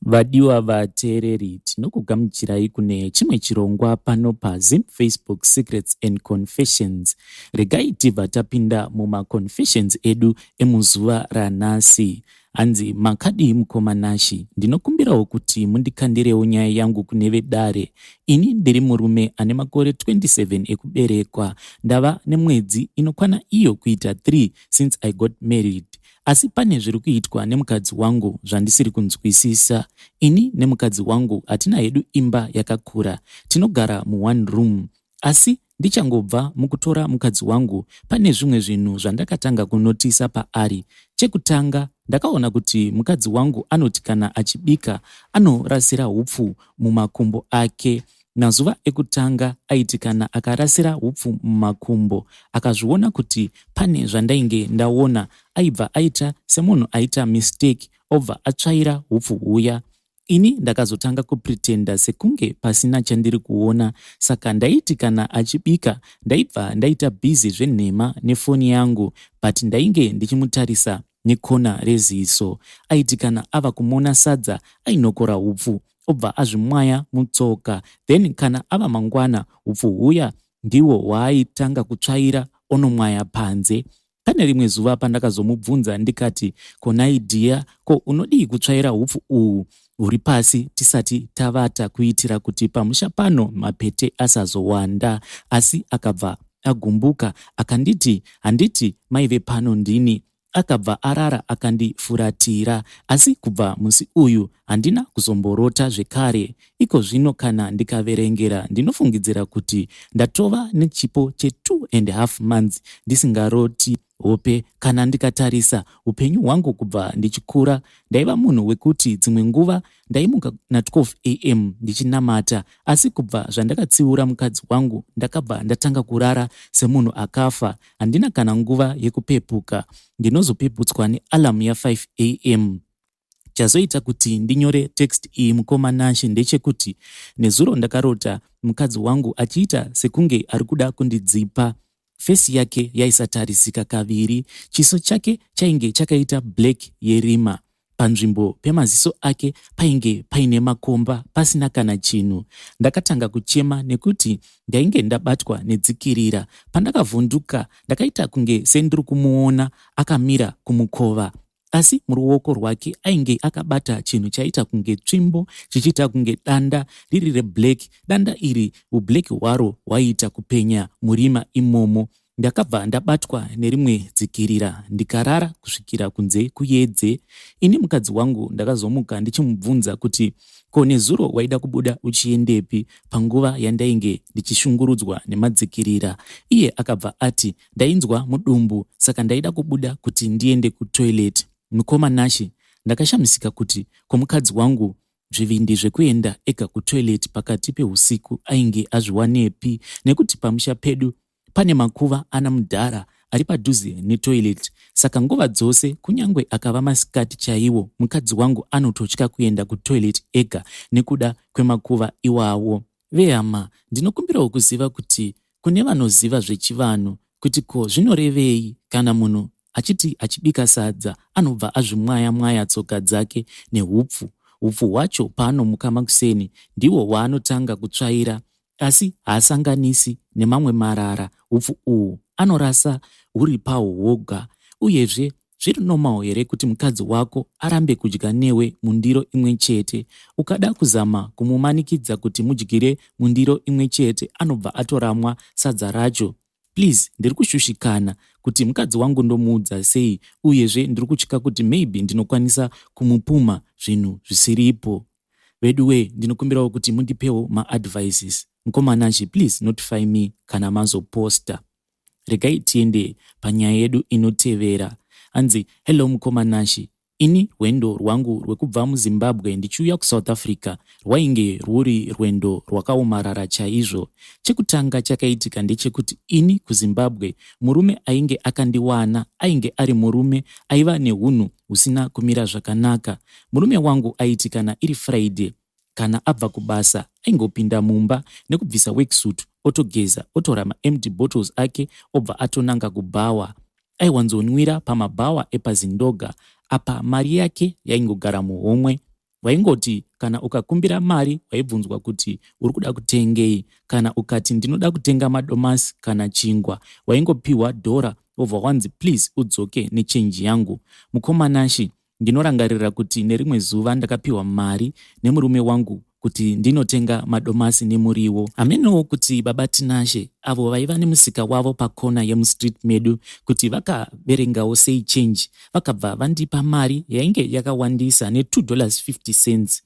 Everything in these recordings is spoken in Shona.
Vadiwa vateereri, tinokugamuchirai kune chimwe chirongwa pano paZim Facebook Secrets and Confessions. Regai tibva tapinda mumaconfessions edu emuzuva ranhasi. Hanzi makadii mukoma Nashy, ndinokumbirawo kuti mundikandirewo nyaya yangu kune vedare. Ini ndiri murume ane makore 27 ekuberekwa. Ndava nemwedzi inokwana iyo kuita 3 since I got married. Asi pane zviri kuitwa nemukadzi wangu zvandisiri kunzwisisa. Ini nemukadzi wangu hatina hedu imba yakakura, tinogara muone room. Asi ndichangobva mukutora mukadzi wangu, pane zvimwe zvinhu zvandakatanga kunotisa paari. Chekutanga, ndakaona kuti mukadzi wangu anoti kana achibika anorasira hupfu mumakumbo ake. Mazuva ekutanga aiti kana akarasira hupfu mumakumbo akazviona kuti pane zvandainge ndaona aibva aita semunhu aita mistake obva atsvaira hupfu huya. Ini ndakazotanga kupretender sekunge pasina chandiri kuona saka ndaiti kana achibika ndaibva ndaita busy zvenhema nefoni yangu but ndainge ndichimutarisa nekona reziso. Aiti kana ava kumona sadza ainokora hupfu obva azvimwaya mutsoka then kana ava mangwana hupfu huya ndihwo hwaaitanga kutsvaira onomwaya panze. Pane rimwe zuva pandakazomubvunza ndikati ko nhai dhiya ko unodii kutsvaira hupfu uhu huri pasi tisati tavata kuitira kuti pamusha pano mapete asazowanda asi akabva agumbuka akanditi handiti maive pano ndini Akabva arara akandifuratira asi kubva musi uyu handina kuzomborota zvekare. Ikozvino kana ndikaverengera ndinofungidzira kuti ndatova nechipo che two and half months ndisingaroti hope. Kana ndikatarisa upenyu hwangu kubva ndichikura ndaiva munhu wekuti dzimwe nguva Ndaimuka na 12 am ndichinamata asi kubva zvandakatsiura mukadzi wangu ndakabva ndatanga kurara semunhu akafa. Handina kana nguva yekupepuka. Ndinozopeputswa nealarm ya 5 am. Chazoita kuti ndinyore text iyi mukoma Nashe ndechekuti nezuro ndakarota mukadzi wangu achiita sekunge arikuda kundidzipa. Face yake yaisatarisika kaviri, chiso chake chainge chakaita black yerima. Panzvimbo pemaziso ake painge paine makomba pasina kana chinhu. Ndakatanga kuchema nekuti ndainge ndabatwa nedzikirira. Pandakavhunduka ndakaita kunge sendiri kumuona akamira kumukova asi muruoko rwake ainge akabata chinhu chaita kunge tsvimbo chichiita kunge danda riri reblack. Danda iri ublack hwaro hwaiita kupenya murima imomo. Ndakabva ndabatwa nerimwe dzikirira ndikarara kusvikira kunze kuyedze. Ini mukadzi wangu ndakazomuka ndichimubvunza kuti ko nezuro waida kubuda uchiendepi panguva yandainge ndichishungurudzwa nemadzikirira. Iye akabva ati ndainzwa mudumbu saka ndaida kubuda kuti ndiende kutoilet. Mukoma Nashy ndakashamisika kuti ko mukadzi wangu Zvivindi zvekuenda ega kutoilet pakati pehusiku ainge azviwanepi nekuti pamusha pedu pane makuva ana mudhara ari padhuze netoilet saka nguva dzose kunyangwe akava masikati chaiwo mukadzi wangu anototya kuenda kutoilet ega nekuda kwemakuva iwawo. Vehama ndinokumbirawo kuziva kuti kune vanoziva zvechivanhu kuti ko zvinorevei kana munhu achiti achibika sadza anobva azvimwaya mwaya tsoka dzake nehupfu. Hupfu hwacho paanomuka makuseni ndihwo hwaanotanga kutsvaira asi haasanganisi nemamwe marara. Hupfu uhu anorasa huri pahwo hwoga. Uyezve zviri normal here kuti mukadzi wako arambe kudya newe mundiro imwe chete? Ukada kuzama kumumanikidza kuti mudyire mundiro imwe chete anobva atoramwa sadza racho. Please ndiri kushushikana kuti mukadzi wangu ndomuudza sei uyezve ndiri kutya kuti maybe ndinokwanisa kumupumha zvinhu zvisiripo. Veduwee ndinokumbirawo kuti mundipewo maadvices. Mukoma Nashy please notify me kana mazoposta. Regai tiende panyaya yedu inotevera. Hanzi hello mukoma Nashy Ini rwendo rwangu rwekubva muZimbabwe ndichiuya kuSouth Africa rwainge rwuri rwendo rwakaomarara chaizvo. Chekutanga chakaitika ndechekuti ini kuZimbabwe murume ainge akandiwana ainge ari murume aiva nehunhu husina kumira zvakanaka. Murume wangu aiti kana iri Friday kana abva kubasa aingopinda mumba nekubvisa worksuit otogeza otora maempty bottles ake obva atonanga kubhawa. Aiwanzonwira pamabhawa epaZindoga apa mari yake yaingogara muhomwe. Waingoti kana ukakumbira mari waibvunzwa kuti uri kuda kutengei. Kana ukati ndinoda kutenga madomasi kana chingwa, waingopiwa dhora wobva wanzi please udzoke nechenji yangu. Mukoma Nashy, ndinorangarira kuti nerimwe zuva ndakapiwa mari nemurume wangu kuti ndinotenga madomasi nemuriwo. Hamenowo kuti baba Tinashe, avo vaiva nemusika wavo pakona yemustreet medu, kuti vakaverengawo sei change, vakabva vandipa mari yainge yakawandisa ne2 dollars 50 cents.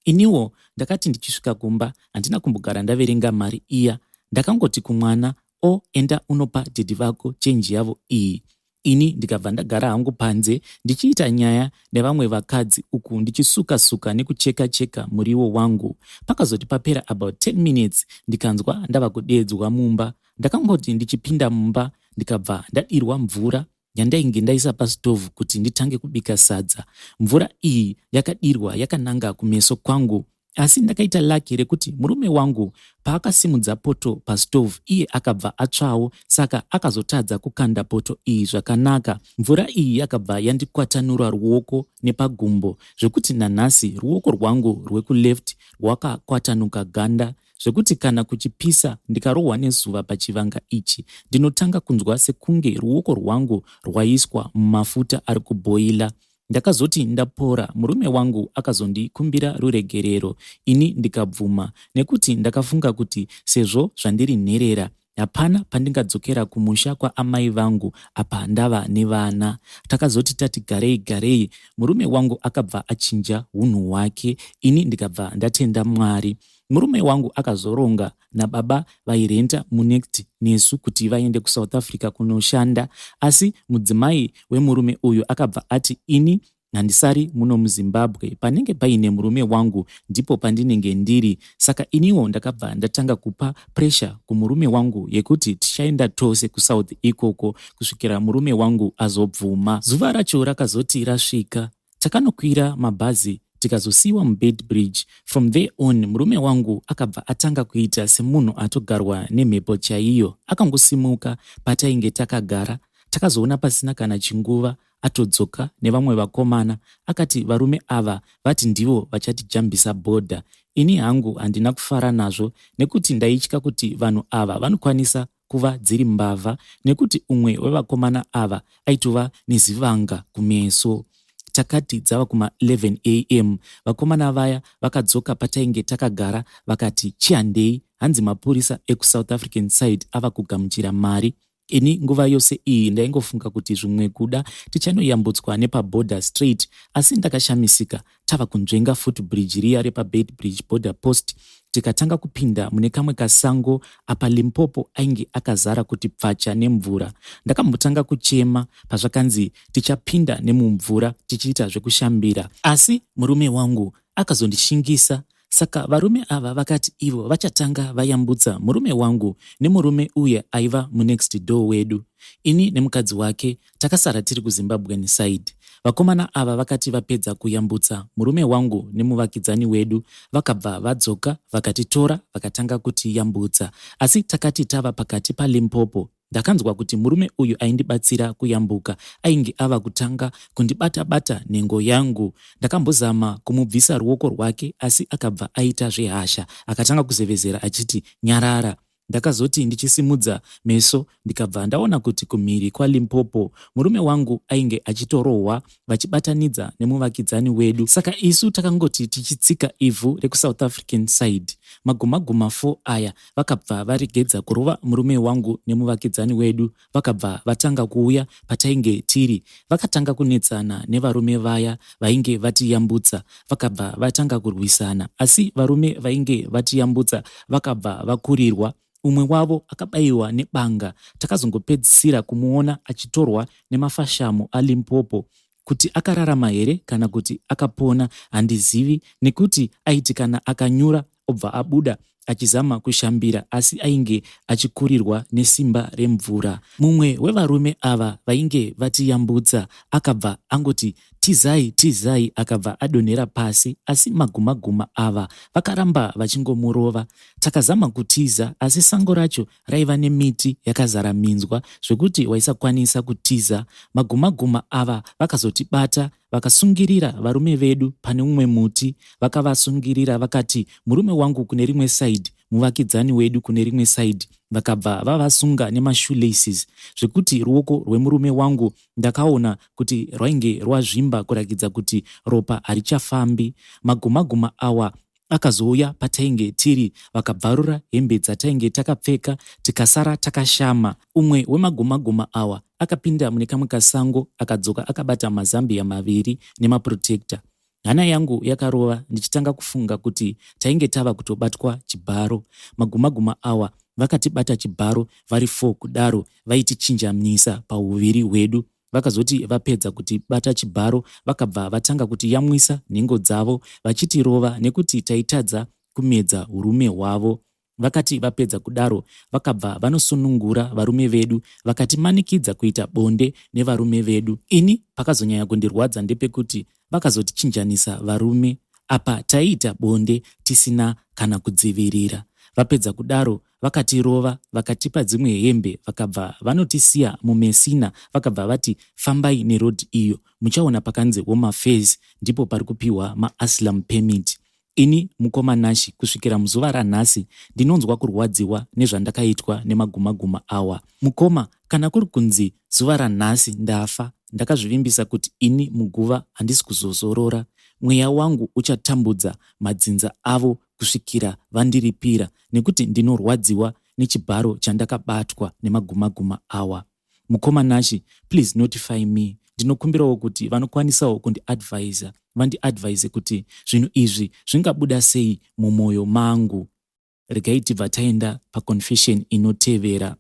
Iniwo ndakati ndichisvika kumba handina kumbogara ndaverenga mari iya. Ndakangoti kumwana, o enda unopa dhedhi vako chenji yavo iyi. Ini ndikabva ndagara hangu panze ndichiita nyaya nevamwe vakadzi uku ndichisuka-suka nekucheka-cheka muriwo wangu. Pakazoti papera about 10 minutes ndikanzwa ndava kudeedzwa mumba. Ndakangoti ndichipinda mumba ndikabva ndadirwa mvura yandainge ndaisa pastovhu kuti nditange kubika sadza. Mvura iyi yakadirwa yakananga kumeso kwangu. Asi ndakaita lucky rekuti murume wangu paakasimudza poto pastove iye akabva atsvawo, saka akazotadza kukanda poto iyi zvakanaka. Mvura iyi yakabva yandikwatanura ruoko nepagumbo zvekuti nanhasi ruoko rwangu rwekuleft rwakakwatanuka ganda zvekuti kana kuchipisa ndikarohwa nezuva pachivanga ichi ndinotanga kunzwa sekunge ruoko rwangu rwaiswa mumafuta ari kubhoila. Ndakazoti ndapora murume wangu akazondikumbira ruregerero ini ndikabvuma nekuti ndakafunga kuti sezvo zvandiri nherera hapana pandingadzokera kumusha kwaamai vangu apa ndava nevana. Takazoti tati garei garei murume wangu akabva achinja hunhu hwake ini ndikabva ndatenda Mwari. Murume wangu akazoronga nababa vairenta munext nesu kuti vaende kuSouth Africa kunoshanda, asi mudzimai wemurume uyu akabva ati ini handisari muno muZimbabwe, panenge paine murume wangu ndipo pandinenge ndiri. Saka iniwo ndakabva ndatanga kupa pressure kumurume wangu yekuti tichaenda tose kuSouth ikoko kusvikira murume wangu azobvuma. Zuva racho rakazoti rasvika, takanokwira mabhazi tikazosiyiwa muBeitbridge. From there on murume wangu akabva atanga kuita semunhu atogarwa nemhepo chaiyo. Akangosimuka patainge takagara. Takazoona pasina kana chinguva atodzoka nevamwe vakomana. Akati varume ava vati ndivo vachatijambisa bhodha. Ini hangu handina kufara nazvo nekuti ndaitya kuti vanhu ava vanokwanisa kuva dziri mbavha nekuti umwe wevakomana ava aitova nezivanga kumeso. Takati dzava kuma 11 am vakomana vaya vakadzoka patainge takagara vakati chihandei, hanzi mapurisa ekuSouth African side ava kugamuchira mari. Ini nguva yose iyi ndaingofunga kuti zvimwe kuda tichanoyambutswa nepabhodha straight, asi ndakashamisika tava kunzvenga footbridge riya repaBeitbridge border post tikatanga kupinda mune kamwe kasango. Apa Limpopo ainge akazara kuti pfacha nemvura. Ndakambotanga kuchema pazvakanzi tichapinda nemumvura tichiita zvekushambira, asi murume wangu akazondishingisa. Saka varume ava vakati ivo vachatanga vayambutsa murume wangu nemurume uye aiva munext door wedu. Ini nemukadzi wake takasara tiri kuZimbabwean side. Vakomana ava vakati vapedza kuyambutsa murume wangu nemuvakidzani wedu, vakabva vadzoka vakatitora vakatanga kutiyambutsa. Asi takati tava pakati paLimpopo, ndakanzwa kuti murume uyu aindibatsira kuyambuka ainge ava kutanga kundibata-bata nhengo yangu. Ndakambozama kumubvisa ruoko rwake asi akabva aita zvehasha akatanga kuzevezera achiti nyarara. Ndakazoti ndichisimudza meso ndikabva ndaona kuti kumhiri kwaLimpopo murume wangu ainge achitorohwa vachibatanidza nemuvakidzani wedu. Saka isu takangoti tichitsika ivhu rekuSouth African side, magumaguma 4 aya vakabva varegedza kurova murume wangu nemuvakidzani wedu, vakabva vatanga kuuya patainge tiri. Vakatanga kunetsana nevarume vaya vainge vatiyambutsa, vakabva vatanga kurwisana, asi varume vainge vatiyambutsa vakabva vakurirwa. Umwe wavo akabayiwa nebanga. Takazongopedzisira kumuona achitorwa nemafashamu aLimpopo. Kuti akararama here kana kuti akapona handizivi, nekuti aiti kana akanyura obva abuda achizama kushambira, asi ainge achikurirwa nesimba remvura. Mumwe wevarume ava vainge vatiyambutsa akabva angoti Tizai, tizai, akabva adonhera pasi asi maguma-guma ava vakaramba vachingomurova. Takazama kutiza asi sango racho raiva nemiti yakazara minzwa zvekuti waisakwanisa kutiza. Maguma-guma ava vakazotibata vakasungirira varume vedu pane umwe muti. Vakavasungirira vakati murume wangu kune rimwe side, muvakidzani wedu kune rimwe side. Vakabva vavasunga nemashoelaces zvekuti ruoko rwemurume wangu ndakaona kuti rwainge rwazvimba kurakidza kuti ropa harichafambi. Maguma-guma awa akazouya patainge tiri vakabvarura hembe dzatainge takapfeka tikasara takashama. Umwe wemaguma-guma awa akapinda mune kamwe kasango akadzoka akabata mazambiya maviri nemaprotector. Hana yangu yakarova ndichitanga kufunga kuti tainge tava kutobatwa chibharo. Maguma-guma awa vakatibata chibharo vari 4 kudaro vaitichinjanisa pauviri hwedu. Vakazoti vapedza kutibata chibharo vakabva vatanga kutiyamwisa nhengo dzavo vachitirova nekuti taitadza kumedza urume hwavo. Vakati vapedza kudaro vakabva vanosunungura varume vedu vakatimanikidza kuita bonde nevarume vedu. Ini pakazonyanya kundirwadza ndepekuti vakazotichinjanisa varume apa taiita bonde tisina kana kudzivirira. Vapedza kudaro vakatirova vakatipa dzimwe hembe vakabva vanotisiya muMessina vakabva vati fambai neroad iyo muchaona pakanzi Home Affairs ndipo pari kupiwa maasylum permit. Ini mukoma Nashi kusvikira muzuva ranhasi ndinonzwa kurwadziwa nezvandakaitwa nemaguma-guma awa. Mukoma kana kuri kunzi zuva ranhasi ndafa ndakazvivimbisa kuti ini muguva handisi kuzozorora. Mweya wangu uchatambudza madzinza avo kusvikira vandiripira nekuti ndinorwadziwa nechibharo chandakabatwa nemaguma-guma awa. Mukoma Nashi please notify me ndinokumbirawo kuti vanokwanisawo kundiadvisa vandiadvise kuti zvinhu izvi zvingabuda sei mumwoyo mangu. Regai tibva taenda paconfession inotevera.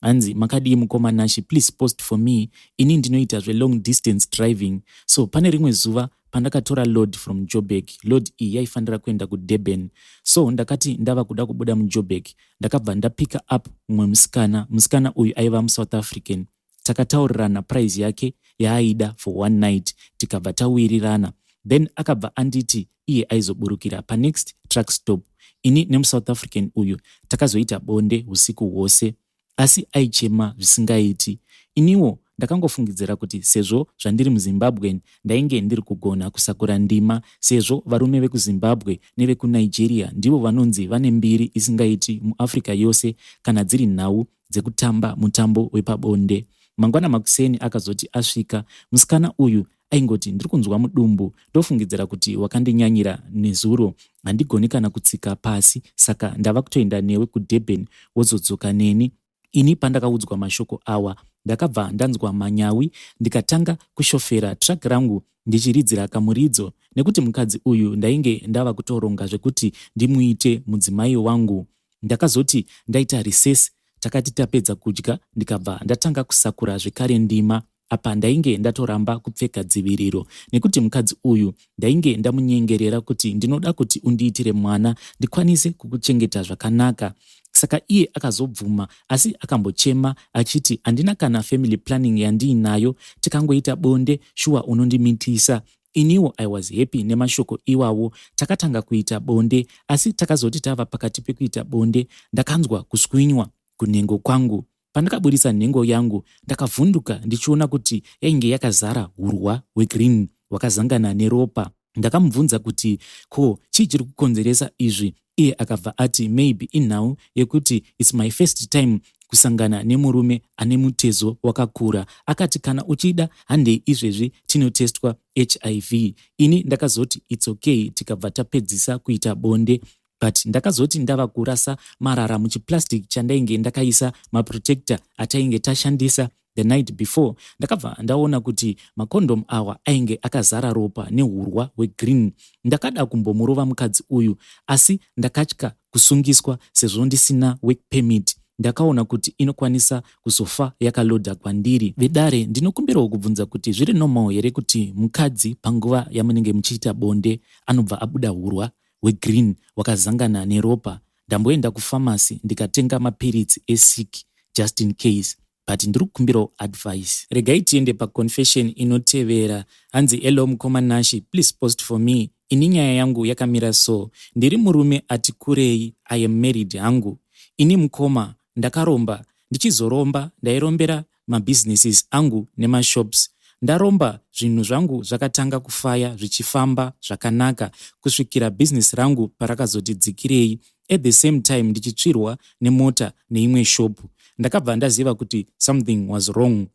Hanzi makadii mukoma Nashi, please post for me. Ini ndinoita zvelong distance driving, so pane rimwe zuva pandakatora load from Joburg. Load iyi yaifanira kuenda kuDurban, so ndakati ndava kuda kubuda muJoburg ndakabva ndapicka up mumwe musikana. Musikana uyu aiva muSouth African. Takataurirana price yake yaaida for one night, tikabva tawirirana. Then akabva anditi iye aizoburukira panext truck stop. Ini nemuSouth African uyu takazoita bonde usiku hwose, asi aichema zvisingaiti. Iniwo ndakangofungidzira kuti sezvo zvandiri muZimbabwean ndainge ndiri kugona kusakura ndima, sezvo varume vekuZimbabwe nevekuNigeria ndivo vanonzi vane mbiri isingaiti muAfrica yose kana dziri nhau dzekutamba mutambo wepabonde. Mangwana makuseni akazoti asvika, musikana uyu aingoti ndiri kunzwa mudumbu, ndofungidzira kuti wakandinyanyira nezuro, handigoni kana kutsika pasi, saka ndava kutoenda newe kuDurban wozodzoka neni. Ini pandakaudzwa mashoko awa ndakabva ndanzwa manyawi, ndikatanga kushofera truck rangu ndichiridzira kamuridzo nekuti mukadzi uyu ndainge ndava kutoronga zvekuti ndimuite mudzimai wangu. Ndakazoti ndaita recess, takati tapedza kudya ndikabva ndatanga kusakura zvekare ndima. Apa ndainge ndatoramba kupfeka dziviriro nekuti mukadzi uyu ndainge ndamunyengerera kuti ndinoda kuti undiitire mwana ndikwanise kukuchengeta zvakanaka. Saka iye akazobvuma, asi akambochema achiti handina kana family planning yandiinayo, tikangoita bonde shuwa unondimitisa. Iniwo I was happy nemashoko iwawo. Takatanga kuita bonde, asi takazoti tava pakati pekuita bonde ndakanzwa kuswinywa kunhengo kwangu. Pandakabudisa nhengo yangu ndakavhunduka ndichiona kuti yainge yakazara hurwa hwegreen hwakazangana neropa. Ndakamubvunza kuti ko chii chiri kukonzeresa izvi, iye akabva ati maybe inhau yekuti it's my first time kusangana nemurume ane mutezo wakakura. Akati kana uchida handei izvezvi tinotestwa HIV. Ini ndakazoti it's okay, tikabva tapedzisa kuita bonde. But ndakazoti ndava kurasa marara muchiplastic chandainge ndakaisa maprotector atainge tashandisa the night before, ndakabva ndaona kuti makondom awa ainge akazara ropa nehurwa hwegreen. Ndakada kumbomurova mukadzi uyu, asi ndakatya kusungiswa sezvo ndisina work permit. Ndakaona kuti inokwanisa kuzofa yakalodha kwandiri. Vedare, ndinokumbirawo kubvunza kuti zviri normal here kuti mukadzi panguva yamunenge muchiita bonde anobva abuda hurwa hwegreen hwakazangana neropa? Ndamboenda kufamasi ndikatenga mapiritsi esiki just in case. But ndiri kukumbirawo advice. Regai tiende paconfession inotevera. Hanzi, "Hello mukoma Nashi, please post for me. Ini nyaya yangu yakamira so. Ndiri murume ati kurei, I am married hangu. Ini mukoma ndakaromba. Ndichizoromba, ndairombera mabusinesses angu nemashops. Ndaromba, zvinhu zvangu zvakatanga kufaya, zvichifamba zvakanaka kusvikira bhizinesi rangu parakazoti dzikirei, at the same time ndichitsvirwa nemota neimwe shopu. Ndakabva ndaziva kuti something was wrong.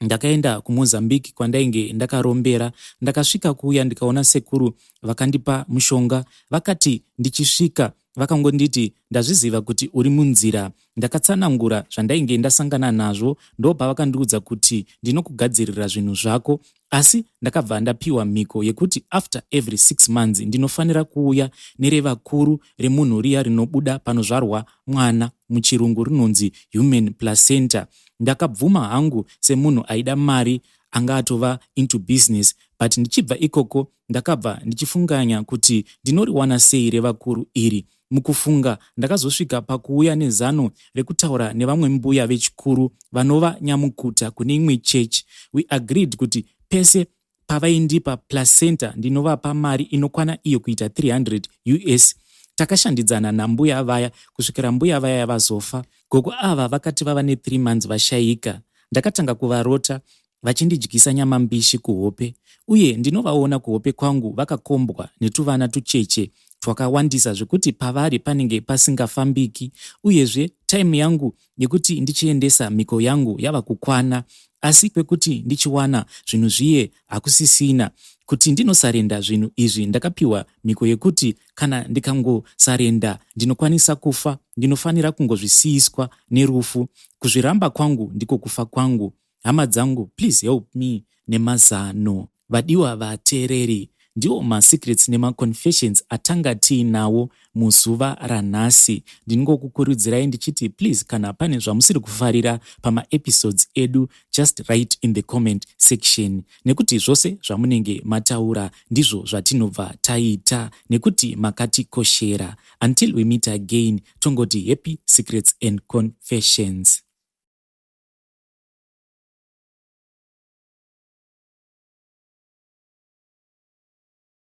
Ndakaenda kuMozambique kwandainge ndakarombera. Ndakasvika kuuya, ndikaona sekuru vakandipa mushonga. Vakati ndichisvika, vakangonditi, 'Ndazviziva kuti uri munzira.' Ndakatsanangura zvandainge ndasangana nazvo, ndopavakandiudza kuti, 'Ndinokugadzirira zvinhu zvako.' Asi ndakabva ndapiwa mhiko yekuti after every 6 months ndinofanira kuuya nerevakuru remunhu riya rinobuda panozvarwa mwana, muchirungu rinonzi human placenta. Ndakabvuma hangu semunhu aida mari, anga atova into business. But ndichibva ikoko, ndakabva ndichifunganya kuti ndinoriwana sei revakuru iri. Mukufunga, ndakazosvika pakuuya nezano rekutaura nevamwe mbuya vechikuru vanova nyamukuta kune imwe chechi. We agreed kuti pese pavaindipa placenta, ndinovapa mari inokwana iyo kuita 300 US. Takashandidzana nambuya vaya kusvikira mbuya vaya vazofa. Gogo ava vakati vava ne3 months vashayika, ndakatanga kuvarota vachindidyisa nyama mbishi kuhope, uye ndinovaona kuhope kwangu vakakombwa netuvana tucheche twakawandisa zvekuti pavari panenge pasingafambiki. Uyezve time yangu yekuti ndichiendesa mhiko yangu yava kukwana, asi kwekuti ndichiwana zvinhu zviye hakusisina. Kuti ndinosarenda zvinhu izvi, ndakapiwa mhiko yekuti kana ndikangosarenda, ndinokwanisa kufa. Ndinofanira kungozvisiyiswa nerufu. Kuzviramba kwangu ndiko kufa kwangu. Hama dzangu, please help me nemazano." Vadiwa vateereri, ndiwo masecrets nemaconfessions atanga tiinawo muzuva ranhasi. Ndingokukurudzirai ndichiti please, kana pane zvamusiri kufarira pamaepisodes edu, just write in the comment section, nekuti zvose zvamunenge mataura ndizvo zvatinobva taita, nekuti makatikoshera. Until we meet again, tongoti happy secrets and confessions.